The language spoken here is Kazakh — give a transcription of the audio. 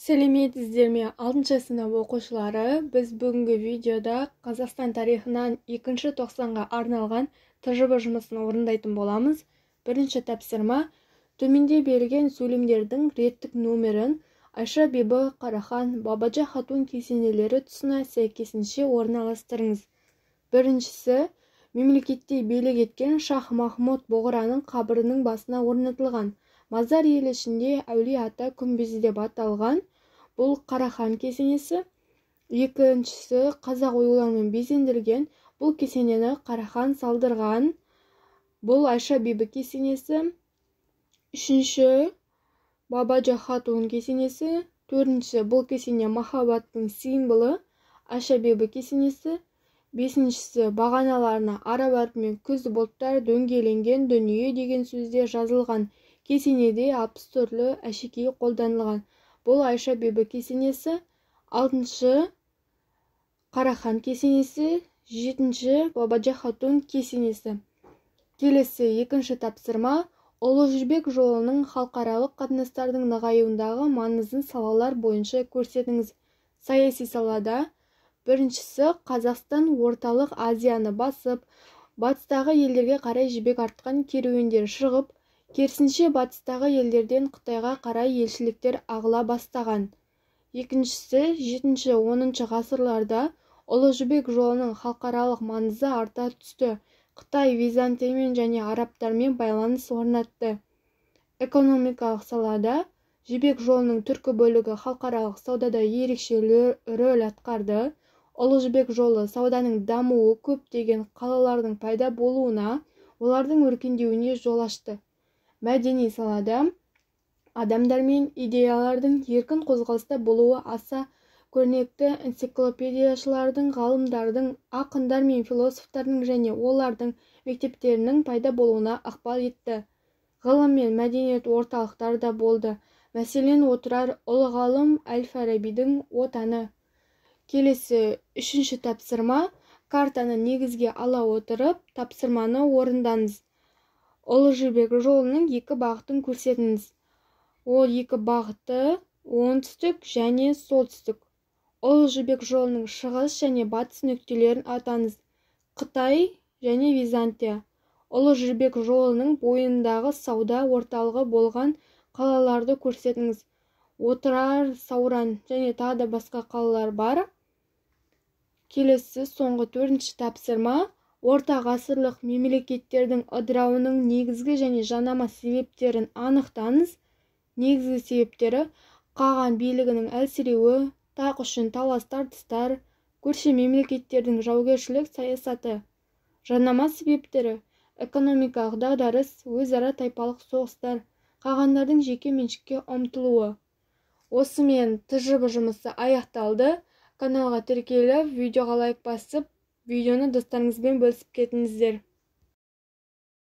Сәлеметсіздер ме, 6 сынып оқушылары! Біз бүгінгі видеода Қазақстан тарихынан екінші тоқсанға арналған ТЖБ жұмысын орындайтын боламыз. Бірінші тапсырма: төменде берілген сөйлемдердің реттік нөмірін Айша бибі, Қарахан, Бабаджа хатун кесенелері тұсына сәйкесінше орналастырыңыз. Біріншісі: мемлекетте билік еткен Шах Махмұд Бұғыраның қабірінің басына орнатылған. Мазар ел ішінде Әулие Ата күмбезі деп аталған. Бұл Қарахан кесенесі. Екіншісі: қазақ оюларымен безендірілген. Бұл кесенені Қарахан салдырған. Бұл Айша бибі кесенесі. Үшінші: Бабаджа хатун кесенесі. Төртінші: бұл кесене махаббаттың символы. Айша бибі кесенесі. Бесіншісі: бағаналарына араб әрпімен «Күз бұлттар дөңгеленген дүние» деген сөздер жазылған. Кесенеде 60 түрлі әшекей қолданылған. Бұл Айша бибі кесенесі. Алтыншы: Қарахан кесенесі. Жетінші: Бабаджа хатун кесенесі. Келесі екінші тапсырма: Ұлы Жібек жолының халықаралық қатынастардың нығаюындағы маңызын салалар бойынша көрсетіңіз. Саяси салада: біріншісі, Қазақстан Орталық Азияны басып, батыстағы елдерге қарай жібек артқан керуендер шығып, керісінше, батыстағы елдерден Қытайға қарай елшіліктер ағыла бастаған. Екіншісі, 7-10 ғасырларда Ұлы Жібек жолының халықаралық маңызы арта түсті. Қытай Византиямен және арабтармен байланыс орнатты. Экономикалық салада: Жібек жолының түркі бөлігі халықаралық саудада ерекше рөл атқарды. Ұлы Жібек жолы сауданың дамуы көптеген қалалардың пайда болуына, олардың өркендеуіне жол ашты. Мәдени салада: адамдар мен идеялардың еркин қозғалыста болуы аса көрнекті энциклопедияшылардың, ғалымдардың, ақындар мен философтардың және олардың мектептерінің пайда болуына ықпал етті. Ғылым мен мәдениет орталықтары да болды. Мәселен, Отырар — ұлы ғалым әл-Фарабидің отаны. Келесі үшінші тапсырма: картаны негізге ала отырып, тапсырманы орындаңыз. Ұлы Жібек жолының екі бағытын көрсетіңіз. Ол екі бағыты — оңтүстік және солтүстік. Ұлы Жібек жолының шығыс және батыс нүктелерін атаңыз. Қытай және Византия. Ұлы Жібек жолының бойындағы сауда орталығы болған қалаларды көрсетіңіз. Отырар, Сауран және тағы да басқа қалалар бар. Келесі соңғы төртінші тапсырма: орта ғасырлық мемлекеттердің ыдырауының негізгі және жанама себептерін анықтаңыз. Негізгі себептері: қаған билігінің әлсіреуі, тақ үшін талас-тартыстар, көрші мемлекеттердің жаугершілік саясаты. Жанама себептері: экономикалық дағдарыс, өзара тайпалық соғыстар, қағандардың жеке меншікке ұмтылуы. Осымен ТЖБ жұмысы аяқталды. Каналға тіркеліп, видеоға лайк басып, видеоны достарыңызбен бөлісіп кетіңіздер.